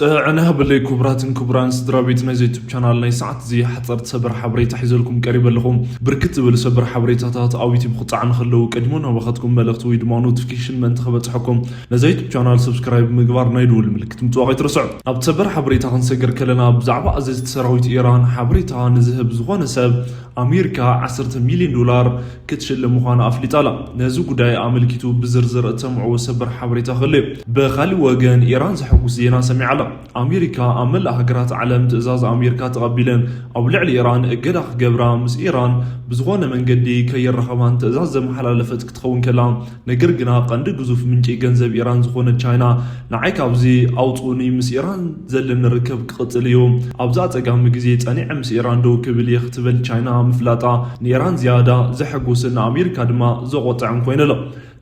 ጥዕና ሃበለይ ክቡራትን ክቡራን ስድራ ቤት ናይዚ ዩቱብ ቻናል፣ ናይ ሰዓት እዚ ሓፀርቲ ሰበር ሓበሬታ ሒዘልኩም ቀሪበ ኣለኹ። ብርክት ዝበሉ ሰበር ሓበሬታታት ኣብ ዩቱብ ክፀዓኑ ከለዉ ቀዲሙ ናባኻትኩም መልእኽቲ ወይ ድማ ኖቲፊኬሽን ምእንቲ ክበፅሐኩም ነዚ ዩቱብ ቻናል ሰብስክራይብ ምግባር ናይ ደወል ምልክት ምጥዋቕ ኣይትረስዑ። ኣብ ሰበር ሓበሬታ ክንሰግር ከለና ብዛዕባ ኣዘዝቲ ሰራዊት ኢራን ሓበሬታ ንዝህብ ዝኾነ ሰብ ኣሜሪካ ዓሰርተ ሚልዮን ዶላር ክትሽልም ምዃና ኣፍሊጣ ኣላ። ነዚ ጉዳይ ኣመልኪቱ ብዝርዝር እተምዕዎ ሰበር ሓበሬታ ክህሉ እዩ። ብኻሊእ ወገን ኢራን ዘሐጉስ ዜና ሰሚዓ ኣላ። ኣሜሪካ ኣብ መላእ ሃገራት ዓለም ትእዛዝ ኣሜሪካ ተቐቢለን ኣብ ልዕሊ ኢራን እገዳ ክገብራ ምስ ኢራን ብዝኾነ መንገዲ ከይራኸባን ትእዛዝ ዘመሓላለፈት ክትኸውን ከላ፣ ነገር ግና ቀንዲ ግዙፍ ምንጪ ገንዘብ ኢራን ዝኾነት ቻይና ንዓይ ካብዚ ኣውፅኡኒ፣ ምስ ኢራን ዘለኒ ርክብ ክቕፅል እዩ፣ ኣብዚ ኣፀጋሚ ግዜ ፀኒዐ ምስ ኢራን ደው ክብል እየ ክትብል ቻይና ምፍላጣ ንኢራን ዝያዳ ዘሐጉስን ንኣሜሪካ ድማ ዘቖጥዕን ኮይኑ ኣሎ።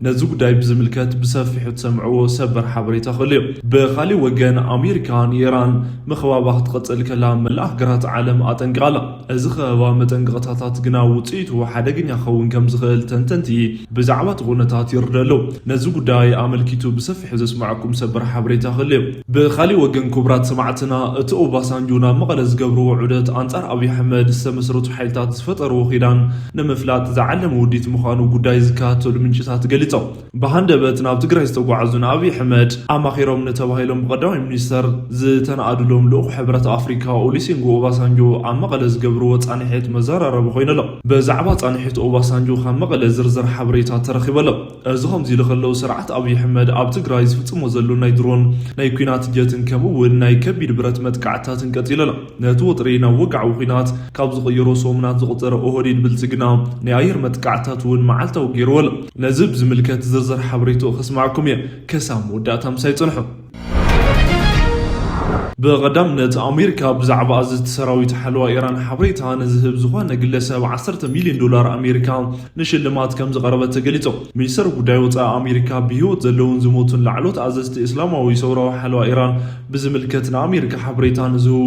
ነዚ ጉዳይ ብዝምልከት ብሰፊሑ ትሰምዕዎ ሰበር ሓበሬታ ክህሉ እዩ። ብኻሊእ ወገን ኣሜሪካ ንኢራን ምኽባባ ክትቐፅል ከላ መላእ ሃገራት ዓለም ኣጠንቂቓ ኣላ። እዚ ከበባ መጠንቀቕታታት ግና ውፅኢቱ ሓደገኛ ክኸውን ከም ዝኽእል ተንተንቲ ብዛዕባ እቲ ኩነታት ይርደ ኣለዉ። ነዚ ጉዳይ ኣመልኪቱ ብሰፊሑ ዘስማዕኩም ሰበር ሓበሬታ ክህሉ እዩ። ብኻሊእ ወገን ክቡራት ሰማዕትና እቲ ኦባሳንጆ ናብ መቐለ ዝገብርዎ ዑደት ኣንጻር ኣብይ ኣሕመድ ዝተመስረቱ ሓይልታት ዝፈጠርዎ ኪዳን ንምፍላጥ ዝዓለመ ውዲት ምዃኑ ጉዳይ ዝከታተሉ ምንጭታት ገሊጾም። ብሃንደበት ናብ ትግራይ ዝተጓዓዙ ንኣብይ ኣሕመድ ኣማኺሮም ንተባሂሎም ብቀዳማይ ሚኒስተር ዝተናኣዱሎም ልኡኽ ሕብረት ኣፍሪካ ኦሉሴጉን ኦባሳንጆ ኣብ መቐለ ዝገብርዎ ፃንሒት መዘራረቢ ኮይኑ ኣሎ። ብዛዕባ ፃንሒት ኦባሳንጆ ካብ መቐለ ዝርዝር ሓበሬታ ተረኺቡ ኣሎ። እዚ ከምዚ ኢሉ ከሎ ስርዓት ኣብይ ኣሕመድ ኣብ ትግራይ ዝፍፅሞ ዘሎ ናይ ድሮን ናይ ኲናት ጀትን ከምኡ እውን ናይ ከቢድ ብረት መጥቃዕትታትን ቀፂሉ ኣሎ። ነቲ ወጥሪ ናብ ወግዓዊ ኲናት ካብ ዝቕይሮ ሰሙናት ዝቑፀረ ኦህዴድ ብልፅግና ናይ ኣየር መጥቃዕትታት እውን መዓልታዊ ገይርዎ ኣሎ። ነዚ ብዝምልከት ዝርዝር ሓበሬትኡ ከስማዕኩም እየ። ከሳብ መወዳእታ ምሳይ ፅንሑ። ብቐዳምነት ኣሜሪካ ብዛዕባ ኣዘዝቲ ሰራዊት ሓለዋ ኢራን ሓበሬታ ንዝህብ ዝኾነ ግለሰብ ዓሰርተ ሚልዮን ዶላር ኣሜሪካ ንሽልማት ከም ዝቐረበት ተገሊጹ። ሚኒስተር ጉዳይ ወጻኢ ኣሜሪካ ብህይወት ዘለውን ዝሞቱን ላዕሎት ኣዘዝቲ እስላማዊ ሰውራዊ ሓለዋ ኢራን ብዝምልከት ንኣሜሪካ ሓበሬታ ንዝህቡ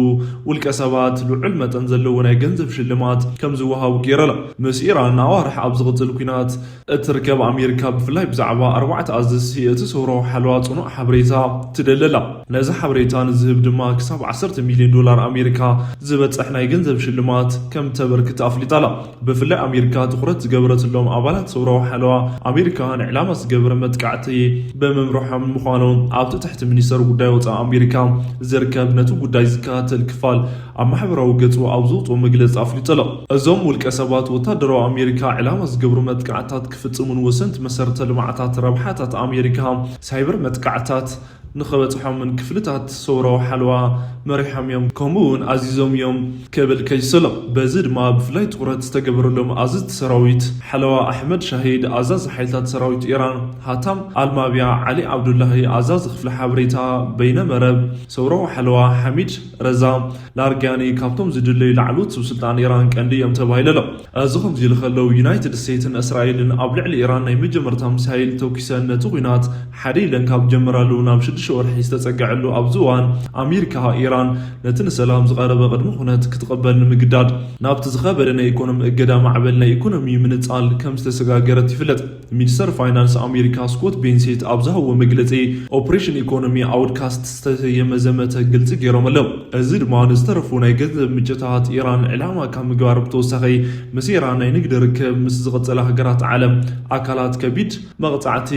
ውልቀ ሰባት ልዑል መጠን ዘለዎ ናይ ገንዘብ ሽልማት ከም ዝወሃቡ ገይሩ ኣሎ። ምስ ኢራን ንኣዋርሕ ኣብ ዝቕጽል ኲናት እትርከብ ኣሜሪካ ብፍላይ ብዛዕባ ኣርባዕተ ኣዘዝቲ እቲ ሰውራዊ ሓለዋ ጽኑዕ ሓበሬታ ትደሊ ኣላ። ነዚ ሓበሬታ ንዝህብ ድማ ክሳብ ዓሰርተ ሚልዮን ዶላር ኣሜሪካ ዝበጽሕ ናይ ገንዘብ ሽልማት ከም ተበርክት ኣፍሊጣ ኣላ። ብፍላይ ኣሜሪካ ትኹረት ዝገበረትሎም ኣባላት ሰውራዊ ሓለዋ ኣሜሪካ ንዕላማ ዝገበረ መጥቃዕቲ ብምምርሖም ምዃኑ ኣብቲ ትሕቲ ሚኒስተር ጉዳይ ወጻኢ ኣሜሪካ ዝርከብ ነቲ ጉዳይ ዝከታተል ክፋል ኣብ ማሕበራዊ ገጹ ኣብ ዘውጽኦ መግለጺ ኣፍሊጡ ኣሎ። እዞም ውልቀ ሰባት ወታደራዊ ኣሜሪካ ዕላማ ዝገብሩ መጥቃዕትታት ክፍጽሙን ወሰንቲ መሰረተ ልምዓታት ረብሓታት ኣሜሪካ ሳይበር መጥቃዕትታት ንኸበጽሖምን ክፍልታት ሰውራዊ ሓለዋ መሪሖም እዮም፣ ከምኡ እውን ኣዚዞም እዮም ክብል ከይሰሎም። በዚ ድማ ብፍላይ ትኹረት ዝተገበረሎም ኣዘዝቲ ሰራዊት ሓለዋ ኣሕመድ ሻሂድ፣ ኣዛዚ ሓይልታት ሰራዊት ኢራን፣ ሃታም ኣልማብያ፣ ዓሊ ዓብዱላሂ፣ ኣዛዚ ክፍሊ ሓበሬታ በይነ መረብ ሰውራዊ ሓለዋ ሓሚድ ረዛ ላርጋኒ ካብቶም ዝድለዩ ላዕለዎት ስብስልጣን ኢራን ቀንዲ እዮም ተባሂሉ ኣሎ። እዚ ከምዚ ኢሉ ከለዉ፣ ዩናይትድ ስቴትስን እስራኤልን ኣብ ልዕሊ ኢራን ናይ መጀመርታ ሚሳይል ተኩሰን ነቲ ኲናት ሓደ ኢለን ካብ ጀመራሉ ናብ ሽዱሽተ ወርሒ ዝተጸግዐሉ ኣብዚ እዋን፣ ኣሜሪካ ኢራን ነቲ ንሰላም ዝቐረበ ቅድመ ኩነት ክትቕበል ንምግዳድ ናብቲ ዝኸበደ ናይ ኢኮኖሚ እገዳ ማዕበል ናይ ኢኮኖሚ ምንጻል ከም ዝተሰጋገረት ይፍለጥ። ሚኒስተር ፋይናንስ ኣሜሪካ ስኮት ቤንሴት ኣብ ዝሃብዎ መግለጺ፣ ኦፕሬሽን ኢኮኖሚ ኣውትካስት ዝተሰየመ ዘመተ ግልጺ ገይሮም ኣለዉ። እዚ ድማ ንዝተረፉ ናይ ገንዘብ ምንጭታት ኢራን ዕላማ ካብ ምግባር ብተወሳኺ፣ ምስ ኢራን ናይ ንግዲ ርክብ ምስ ዝቕጽላ ሃገራት ዓለም ኣካላት ከቢድ መቕጻዕቲ፣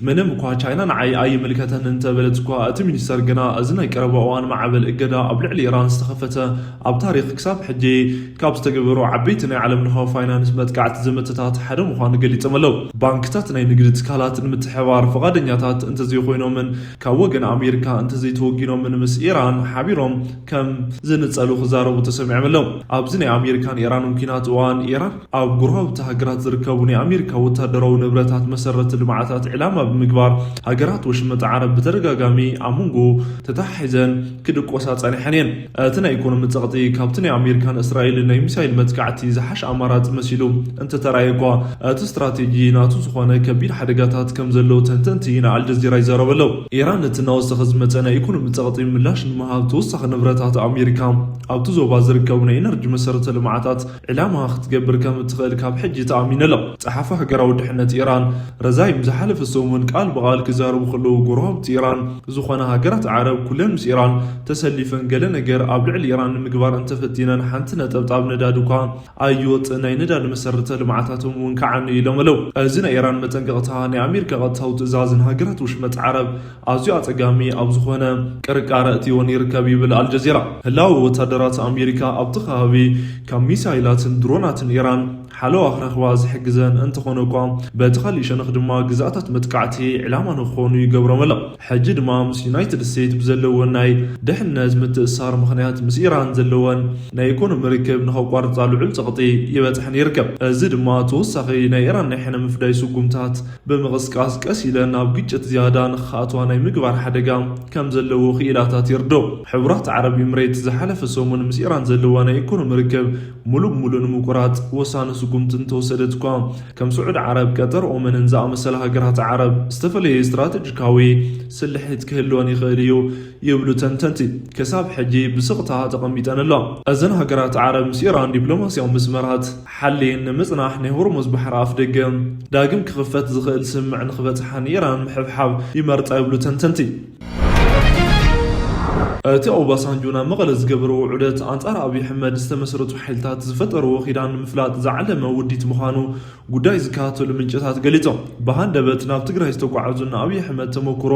ምንም እኳ ቻይና ንዓይ ኣይምልከተን እንተበለት እኳ፣ እቲ ሚኒስተር ግና እዚ ናይ ቀረባ እዋን ማዕበል እገዳ ኣብ ልዕሊ ኢራን ዝተኸፈተ ኣብ ታሪኽ ክሳብ ሕጂ ካብ ዝተገበሩ ዓበይቲ ናይ ዓለም ለኻዊ ፋይናንስ መጥቃዕቲ ዘመተታት ሓደ ምዃኑ ገሊጾም ኣለዉ። ባንክታት፣ ናይ ንግዲ ትካላት ንምትሕብባር ፍቓደኛታት እንተዘይኮይኖምን ካብ ወገን ኣሜሪካ እንተዘይተወጊኖምን ምስ ኢራን ሓቢሮም ከም ዝንጸሉ ክዛረቡ ተሰሚዖም ኣለዉ። ኣብዚ ናይ ኣሜሪካን ኢራንን ኲናት እዋን ኢራን ኣብ ጎረባብቲ ሃገራት ዝርከቡ ናይ ኣሜሪካ ወታደራዊ ንብረታት መሰረተ ልምዓታት ዕላማ ብምግባር ሃገራት ወሽመጥ ዓረብ ብተደጋጋሚ ኣብ መንጎ ተተሓሒዘን ክድቆሳ ጸኒሐን እየን። እቲ ናይ ኢኮኖሚ ጸቕጢ ካብቲ ናይ ኣሜሪካን እስራኤልን ናይ ሚሳይል መጥቃዕቲ ዝሓሸ ኣማራጺ መሲሉ እንተተራእየ እኳ፣ እቲ ስትራቴጂ ናቱ ዝኾነ ከቢድ ሓደጋታት ከም ዘለዎ ተንተንቲ ንኣልጀዚራ ይዛረቡ ኣለዉ። ኢራን ነቲ እናወሰኸ ዝመጸ ናይ ኢኮኖሚ ጸቕጢ ምላሽ ንምሃብ ተወሳኺ ንብረታት ኣሜሪካ ኣብቲ ዞባ ዝርከቡ ናይ ኤነርጂ መሰረተ ልምዓታት ዕላማ ክትገብር ከም እትኽእል ካብ ሕጂ ተኣሚኑ ኣሎ። ጸሓፊ ሃገራዊ ድሕነት ኢራን ረዛይም ዝሓለፈ ሰሙን ቃል ብቓል ክዛረቡ ከለዉ፣ ጎረባብቲ ኢራን ዝኾና ሃገራት ዓረብ ኩለን ምስ ኢራን ተሰሊፈን ገለ ነገር ኣብ ልዕሊ ኢራን ንምግባር እንተፈቲነን ሓንቲ ነጠብጣብ ነዳዲ እኳ ኣይወፅእን፣ ናይ ነዳዲ መሰረተ ልምዓታቶም እውን ከዓኑ ኢሎም ኣለዉ። እዚ ናይ ኢራን መጠንቀቕታ ናይ ኣሜሪካ ቀጥታዊ ትእዛዝ ንሃገራት ውሽመጥ ዓረብ ኣዝዩ ኣጸጋሚ ኣብ ዝኾነ ቅርቃረ እትይወን ይርከብ ይብል ኣልጀዚራ። ህላወ ወታደራት ኣሜሪካ ኣብቲ ከባቢ ካብ ሚሳይላትን ድሮናትን ኢራን ሓለዋ ክረኽባ ዝሕግዘን እንተኾነ እኳ በቲ ካሊእ ሸነኽ ድማ ግዛታት መጥቃዕቲ ዕላማ ንክኾኑ ይገብሮም ኣሎ። ሕጂ ድማ ምስ ዩናይትድ ስቴትስ ብዘለወን ናይ ድሕነት ምትእሳር ምኽንያት ምስ ኢራን ዘለወን ናይ ኢኮኖሚ ርክብ ንኸቋርጻ ልዑል ጸቕጢ ይበጽሐን ይርከብ። እዚ ድማ ተወሳኺ ናይ ኢራን ናይ ሕነ ምፍዳይ ስጉምታት ብምቕስቃስ ቀስ ኢለን ናብ ግጭት ዝያዳ ንኽኣትዋ ናይ ምግባር ሓደጋ ከም ዘለዎ ክኢላታት ይርድኦ። ሕቡራት ዓረብ ኢምሬት ዝሓለፈ ሰሙን ምስ ኢራን ዘለዋ ናይ ኢኮኖሚ ርክብ ሙሉእ ብሙሉእ ንምቁራጽ ወሳኒ ስጉምቲ እንተወሰደት እኳ ከም ስዑድ ዓረብ፣ ቀጠር፣ ኦመንን ዝኣመሰላ ሃገራት ዓረብ ዝተፈለየ ስትራቴጂካዊ ስልሒት ክህልወን ይኽእል እዩ ይብሉ ተንተንቲ። ክሳብ ሕጂ ብስቕታ ተቐሚጠን ኣለዋ። እዘን ሃገራት ዓረብ ምስ ኢራን ዲፕሎማስያዊ መስመራት ሓልየን ንምጽናሕ ናይ ሆርሙዝ ባሕሪ ኣፍደገ ዳግም ክኽፈት ዝኽእል ስምምዕ ንኽበጽሓ ንኢራን ምሕብሓብ ይመርጻ ይብሉ ተንተንቲ። እቲ ኦባሳንጆ ናብ መቐለ ዝገበሮ ውዕደት ኣንጻር ኣብይ ኣሕመድ ዝተመስረቱ ሓይልታት ዝፈጠርዎ ኪዳን ንምፍላጥ ዝዓለመ ውዲት ምዃኑ ጉዳይ ዝከታተሉ ምንጭታት ገሊጾም። ብሃንደበት ናብ ትግራይ ዝተጓዓዙ ንኣብይ ኣሕመድ ተመክሮ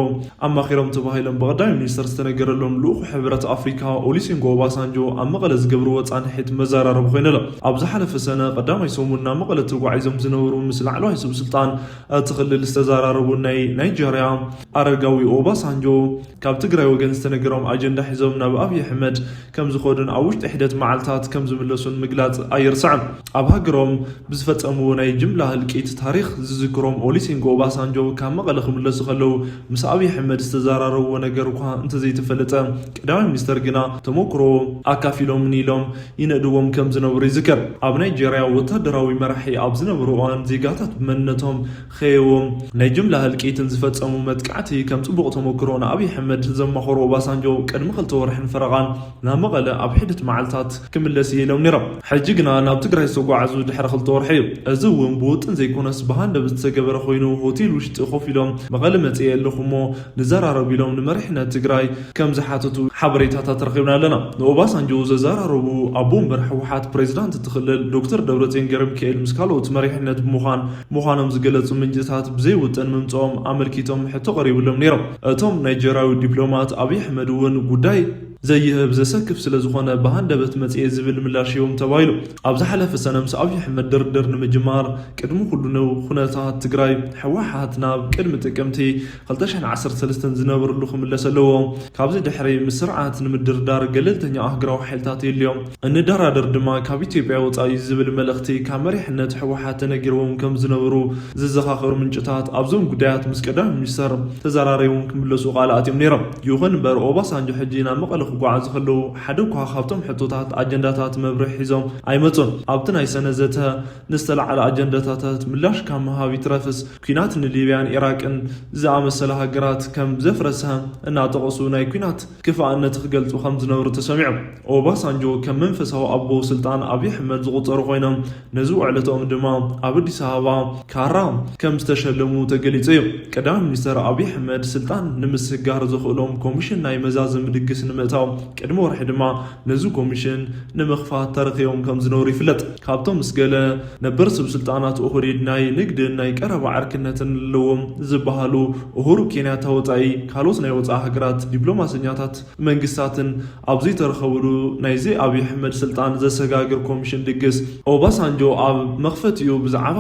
ኣማኺሮም ተባሂሎም ብቐዳማይ ሚኒስተር ዝተነገረሎም ልኡኹ ሕብረት ኣፍሪካ ኦሉሴጉን ኦባሳንጆ ኣብ መቐለ ዝገብርዎ ጻንሒት መዘራረቢ ኮይኑሎም። ኣብ ዝሓለፈ ሰነ ቀዳማይ ሰሙን ናብ መቐለ ተጓዒዞም ዝነበሩ ምስ ላዕለዋይ ሰብ ስልጣን እቲ ክልል ዝተዘራረቡ ናይ ናይጀርያ ኣረጋዊ ኦባሳንጆ ካብ ትግራይ ወገን ዝተነገሮም ኣጀንዳ ሒዞም ናብ ኣብይ ኣሕመድ ከም ዝኸዱን ኣብ ውሽጢ ሒደት መዓልታት ከም ዝምለሱን ምግላጽ ኣይርሳዕን። ኣብ ሃገሮም ብዝፈጸምዎ ናይ ጅምላ ህልቂት ታሪኽ ዝዝክሮም ኦሉሴጉን ኦባሳንጆ ካብ መቐለ ክምለሱ ከለዉ ምስ ኣብይ ኣሕመድ ዝተዘራረብዎ ነገር እኳ እንተዘይተፈለጠ፣ ቀዳማይ ሚኒስተር ግና ተመክሮ ኣካፊሎምኒ ኢሎም ይነእድዎም ከም ዝነበሩ ይዝከር። ኣብ ናይጀርያ ወታደራዊ መራሒ ኣብ ዝነበሩ እዋን ዜጋታት ብመንነቶም ከየዎም ናይ ጅምላ ህልቂትን ዝፈጸሙ መጥቃዕቲ ከም ጽቡቕ ተመክሮ ንኣብይ ኣሕመድ ዘማኸሩ ኦባሳንጆ ቅድሚ ክልተ ወርሕን ፈረቓን ናብ መቐለ ኣብ ሒደት መዓልታት ክምለስ እየ ኢሎም ነይሮም። ሕጂ ግና ናብ ትግራይ ዝተጓዓዙ ድሕሪ ክልተ ወርሒ እዩ። እዚ እውን ብውጥን ዘይኮነስ ብሃንደበት ዝተገበረ ኮይኑ ሆቴል ውሽጢ ኮፍ ኢሎም መቐለ መፅየ ኣለኹ እሞ ንዘራረብ ኢሎም ንመሪሕነት ትግራይ ከም ዝሓተቱ ሓበሬታታት ረኺብና ኣለና። ንኦባሳንጆ ዘዘራረቡ ኣቦ ወንበር ህወሓት ፕሬዚዳንት እቲ ክልል ዶክተር ደብረፅዮን ገብረሚካኤል ምስ ካልኦት መሪሕነት ብምዃን ምዃኖም ዝገለጹ ምንጭታት ብዘይውጥን ምምፅኦም ኣመልኪቶም ሕቶ ቀሪብሎም ነይሮም። እቶም ናይጀርያዊ ዲፕሎማት ኣብይ ኣሕመድ እውን ጉዳይ ዘይህብ ዘሰክፍ ስለ ዝኾነ ብሃንደበት መፅየ ዝብል ምላሽ ሂቦም ተባሂሉ። ኣብ ዝሓለፈ ሰነ ምስ ኣብይ ኣሕመድ ድርድር ንምጅማር ቅድሚ ኩሉ ኩነታት ትግራይ ህወሓት ናብ ቅድሚ ጥቅምቲ ክልተ ሽሕን ዓሰርተ ሰለስተን ዝነበርሉ ክምለስ ኣለዎ። ካብዚ ድሕሪ ምስ ስርዓት ንምድርዳር ገለልተኛ ኣህግራዊ ሓይልታት የድልዮም፣ እንደራደር ድማ ካብ ኢትዮጵያ ወፃኢ ዝብል መልእኽቲ ካብ መሪሕነት ህወሓት ተነጊርዎም ከም ዝነበሩ ዝዘኻኸሩ ምንጭታት ኣብዞም ጉዳያት ምስ ቀዳማይ ሚኒስተር ተዘራሪቦም ክምለሱ ቃል ኣትዮም ነይሮም። ይኹን እምበር ኦባሳንጆ ሕጂ ናብ መቐለ ክጓዓዙ ከለዉ ሓደ እኳ ካብቶም ሕቶታት ኣጀንዳታት መብርሒ ሒዞም ኣይመፁን። ኣብቲ ናይ ሰነ ዘተ ንዝተላዕለ ኣጀንዳታት ምላሽ ካብ ምሃብ ይትረፍስ ኲናት ንሊብያን ኢራቅን ዝኣመሰላ ሃገራት ከም ዘፍረሰ እናጠቐሱ ናይ ኲናት ክፋእነት ክገልጹ ከም ዝነበሩ ተሰሚዑ። ኦባሳንጆ ከም መንፈሳዊ ኣቦ ስልጣን ኣብይ ኣሕመድ ዝቑጸሩ ኮይኖም ነዚ ውዕለትኦም ድማ ኣብ ኣዲስ ኣበባ ካራ ከም ዝተሸለሙ ተገሊጹ እዩ። ቀዳማይ ሚኒስተር ኣብይ ኣሕመድ ስልጣን ንምስግጋር ዘኽእሎም ኮሚሽን ናይ መዛዘሚ ድግስ ንምእታው ቅድሚ ወርሒ ድማ ነዚ ኮሚሽን ንምኽፋት ተረኺቦም ከም ዝነበሩ ይፍለጥ። ካብቶም ምስ ገለ ነበር ሰብ ስልጣናት ኦህዴድ ናይ ንግድን ናይ ቀረባ ዕርክነትን ኣለዎም ዝበሃሉ ኡሁሩ ኬንያታ ወጻኢ ካልኦት ናይ ወጻኢ ሃገራት ዲፕሎማሰኛታት መንግስታትን ኣብ ዘይተረኸብሉ ናይዚ ኣብይ ኣሕመድ ስልጣን ዘሰጋግር ኮሚሽን ድግስ ኦባሳንጆ ኣብ መኽፈቲኡ ብዛዕባ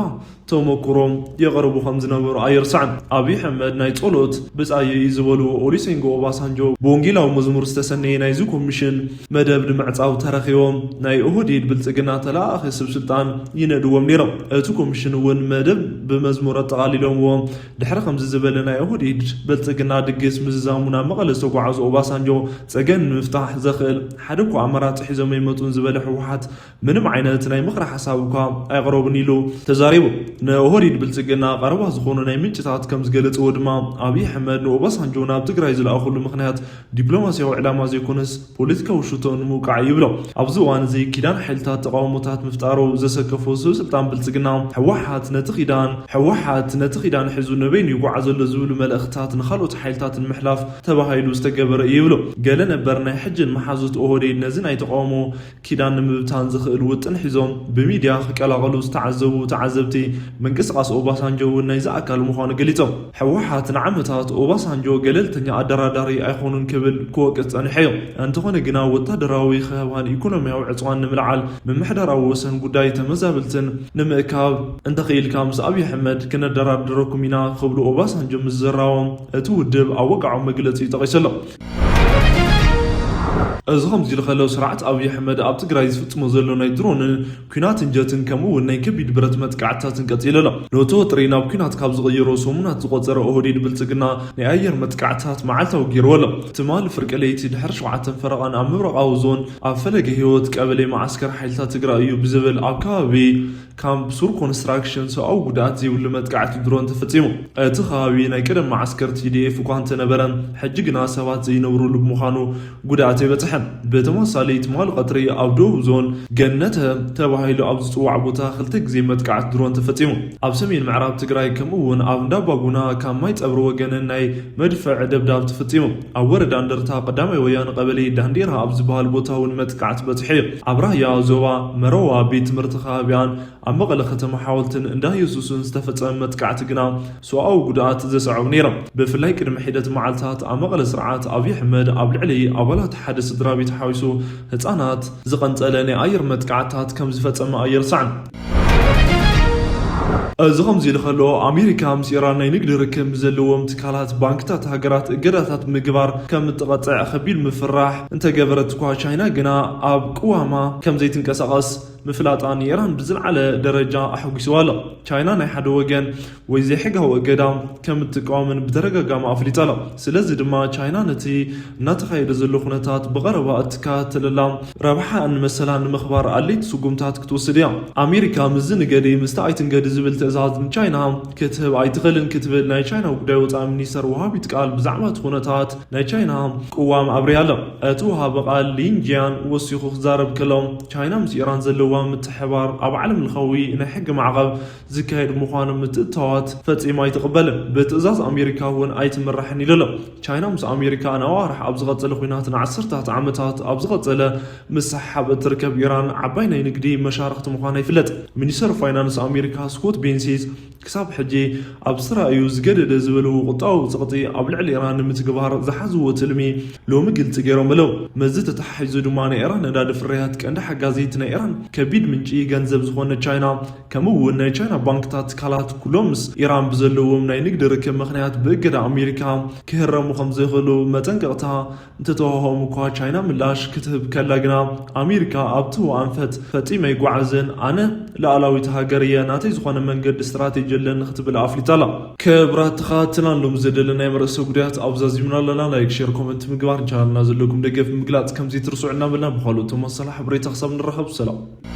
ተመክሮም የቕርቡ ከም ዝነበሩ ኣይርሳዕን። ኣብይ ኣሕመድ ናይ ጸሎት ብጻየይ ዝበሉ ኦሉሴጉን ኦባሳንጆ ብወንጌላዊ መዝሙር ዝተሰነየ ናይዚ ኮሚሽን መደብ ንምዕጻው ተረኺቦም ናይ ኦህዴድ ብልጽግና ተለኣኣኺ ስብ ስልጣን ይነድዎም ነይሮም። እቲ ኮሚሽን እውን መደብ ብመዝሙር ኣጠቓሊሎምዎ። ድሕሪ ከምዚ ዝበለ ናይ ኦህዴድ ብልጽግና ድግስ ምዝዛሙ ናብ መቐለ ዝተጓዓዙ ኦባሳንጆ ጸገም ንምፍታሕ ዘኽእል ሓደ እኳ ኣማራጺ ሒዞም ኣይመጹን ዝበለ ህወሓት ምንም ዓይነት ናይ ምኽሪ ሓሳብ እኳ ኣይቕረቡን ኢሉ ተዛሪቡ። ንኦህዴድ ብልጽግና ቀረባ ዝኾኑ ናይ ምንጭታት ከም ዝገለጽዎ ድማ ኣብይ ኣሕመድ ንኦባሳንጆ ናብ ትግራይ ዝለኣኹሉ ምኽንያት ዲፕሎማስያዊ ዕላማ ዘይኮነስ ፖለቲካዊ ሽቶ ንምውቃዕ ይብሎ። ኣብዚ እዋን እዚ ኪዳን ሓይልታት ተቃውሞታት ምፍጣሩ ዘሰከፎ ሰብ ስልጣን ብልጽግና፣ ህወሓት ነቲ ኪዳን ህወሓት ነቲ ኪዳን ሒዙ ንበይኑ ይጓዓዝ ዘሎ ዝብሉ መልእኽትታት ንኻልኦት ሓይልታት ንምሕላፍ ተባሂሉ ዝተገበረ እዩ ይብሎ። ገለ ነበር ናይ ሕጅን መሓዙት ኦህዴድ ነዚ ናይ ተቃውሞ ኪዳን ንምብታን ዝኽእል ውጥን ሒዞም ብሚድያ ክቀላቐሉ ዝተዓዘቡ ተዓዘብቲ፣ ምንቅስቓስ ኦባሳንጆ እውን ናይዚ ኣካል ምዃኑ ገሊጾም። ህወሓት ንዓመታት ኦባሳንጆ ገለልተኛ ኣደራዳሪ ኣይኾኑን ክብል ክወቅስ ጸኒሑ እዩ። እንተኾነ ግና ወታደራዊ ከበባን ኢኮኖሚያዊ ዕጽዋን ንምልዓል፣ ምምሕዳራዊ ወሰን ጉዳይ ተመዛበልትን ንምእካብ እንተኽኢልካ ምስ ኣብይ ኣሕመድ ክነደራድረኩም ኢና ክብሉ ኦባሳንጆ ምዝራቦም እቲ ውድብ ኣብ ወግዓዊ መግለጺ ጠቒሱ ኣሎ። እዚ ከምዚ ኢሉ ከሎ፣ ስርዓት ኣብይ ኣሕመድ ኣብ ትግራይ ዝፍጽሞ ዘሎ ናይ ድሮንን ኲናትን ጀትን ከምኡ እውን ናይ ከቢድ ብረት መጥቃዕትታትን ቀጺሉ ኣሎ። ነቲ ወጥሪ ናብ ኲናት ካብ ዝቕይሮ ሰሙናት ዝቖጸረ ኦህዴድ ብልጽግና ናይ ኣየር መጥቃዕትታት መዓልታዊ ገይርዎ ኣሎ። ትማሊ ፍርቂ ለይቲ ድሕሪ ሸውዓተ ፈረቓን ኣብ ምብራቓዊ ዞን ኣብ ፈለገ ህይወት ቀበሌ መዓስከር ሓይልታት ትግራይ እዩ ብዝብል ኣብ ከባቢ ካምፕ ሱር ኮንስትራክሽን ሰብኣዊ ጉድኣት ዘይብሉ መጥቃዕቲ ድሮን ተፈጺሙ። እቲ ከባቢ ናይ ቀደም መዓስከር ቲ ዲ ኤፍ እኳ እንተነበረ፣ ሕጂ ግና ሰባት ዘይነብሩሉ ብምዃኑ ጉድኣት ኣይበጽሐን። ብተመሳሳሊ ትማሊ ቀትሪ ኣብ ደቡብ ዞን ገነተ ተባሂሉ ኣብ ዝጽዋዕ ቦታ ክልተ ግዜ መጥቃዕቲ ድሮን ተፈጺሙ። ኣብ ሰሜን ምዕራብ ትግራይ ከምኡ እውን ኣብ እንዳባጉና ካብ ማይ ጸብሪ ወገንን ናይ መድፍዕ ደብዳብ ተፈጺሙ። ኣብ ወረዳ እንደርታ ቀዳማይ ወያነ ቀበሌ ዳንዴራ ኣብ ዝበሃል ቦታ እውን መጥቃዕቲ በጽሑ እዩ። ኣብ ራያ ዞባ መረዋ ቤት ትምህርቲ ከባቢኣን ኣብ መቐለ ከተማ ሓወልትን እንዳ የሱስን ዝተፈጸመ መጥቃዕቲ ግና ሰብኣዊ ጉድኣት ዘስዐቡ ነይሮም። ብፍላይ ቅድሚ ሒደት መዓልታት ኣብ መቐለ ስርዓት ኣብይ ኣሕመድ ኣብ ልዕሊ ኣባላት ሓደ ስድራ ቤት ሓዊሱ ህጻናት ዝቐንጸለ ናይ ኣየር መጥቃዕትታት ከም ዝፈጸመ ኣይርሳዕን። እዚ ከምዚ ኢሉ ከሎ፣ ኣሜሪካ ምስ ኢራን ናይ ንግዲ ርክብ ምስ ዘለዎም ትካላት ባንክታት ሃገራት እገዳታት ምግባር ከም እትቐጽዕ ከቢድ ምፍራሕ እንተገበረት እኳ፣ ቻይና ግና ኣብ ቅዋማ ከም ዘይትንቀሳቐስ ምፍላጣ ንኢራን ብዝለዓለ ደረጃ ኣሐጒስዋ ኣሎ። ቻይና ናይ ሓደ ወገን ወይ ዘይሕጋዊ እገዳ ከም እትቃወምን ብተደጋጋሚ ኣፍሊጣ ኣላ። ስለዚ ድማ ቻይና ነቲ እናተኻየደ ዘሎ ኩነታት ብቐረባ እትከታተለላ፣ ረብሓኣን መሰላን ንምኽባር ኣድለይቲ ስጉምታት ክትወስድ እያ። ኣሜሪካ ምስዚ ንገዲ ምስቲ ኣይትንገዲ ዝብል ትእዛዝ ንቻይና ክትህብ ኣይትኽእልን ክትብል ናይ ቻይና ጉዳይ ወጻኢ ሚኒስተር ወሃቢት ቃል ብዛዕባ እቲ ኩነታት ናይ ቻይና ቅዋም ኣብሪሃ ኣሎ። እቲ ወሃቢ ቃል ሊን ጂያን ወሲኹ ክዛረብ ከሎ፣ ቻይና ምስ ኢራን ዘለዋ ምትሕባር ኣብ ዓለም ለኻዊ ናይ ሕጊ ማዕቐብ ዝካየድ ምዃኑ ምትእትታዋት ፈጺማ ኣይትቕበልን። ብትእዛዝ ኣሜሪካ እውን ኣይትምራሕን ኢሉ ኣሎ። ቻይና ምስ ኣሜሪካ ንኣዋርሕ ኣብ ዝቐጸለ ኲናት ንዓሰርታት ዓመታት ኣብ ዝቐጸለ ምስሕሓብ እትርከብ ኢራን ዓባይ ናይ ንግዲ መሻርኽቲ ምዃና ይፍለጥ። ሚኒስተር ፋይናንስ ኣሜሪካ ስኮት ቤንሲስ ክሳብ ሕጂ ኣብ ስራ እዩ ዝገደደ ዝበልዎ ቁጣዊ ጸቕጢ ኣብ ልዕሊ ኢራን ንምትግባር ዝሓዝዎ ትልሚ ሎሚ ግልጺ ገይሮም ኣለዉ። መዚ ተተሓሒዙ ድማ ናይ ኢራን ነዳዲ ፍርያት ቀንዲ ሓጋዚት ናይ ኢራን ከቢድ ምንጪ ገንዘብ ዝኾነ ቻይና ከምኡ እውን ናይ ቻይና ባንክታት ትካላት ኩሎም ምስ ኢራን ብዘለዎም ናይ ንግዲ ርክብ ምኽንያት ብእገዳ ኣሜሪካ ክህረሙ ከም ዘይኽእሉ መጠንቀቕታ እንተተዋህኦም እኳ ቻይና ምላሽ ክትህብ ከላ ግና ኣሜሪካ ኣብ ትህቦ ኣንፈት ፈጺመ ኣይጓዓዝን፣ ኣነ ሉዓላዊት ሃገር እየ፣ ናተይ ዝኾነ መንገዲ ስትራቴጂ የለን ክትብል ኣፍሊጣ ኣላ። ክቡራት ተኸታተልና ሎም ዘደለናዮም ርእሰ ጉዳያት ኣብዛዚምና ኣለና። ላይክ፣ ሼር፣ ኮመንት ምግባር ንቻናልና ዘለኩም ደገፍ ምግላጽ ከምዘይትርስዑ እናበልና ብኻልኦት ተመሳሳሊ ሓበሬታ ክሳብ ንራኸብ ሰላም።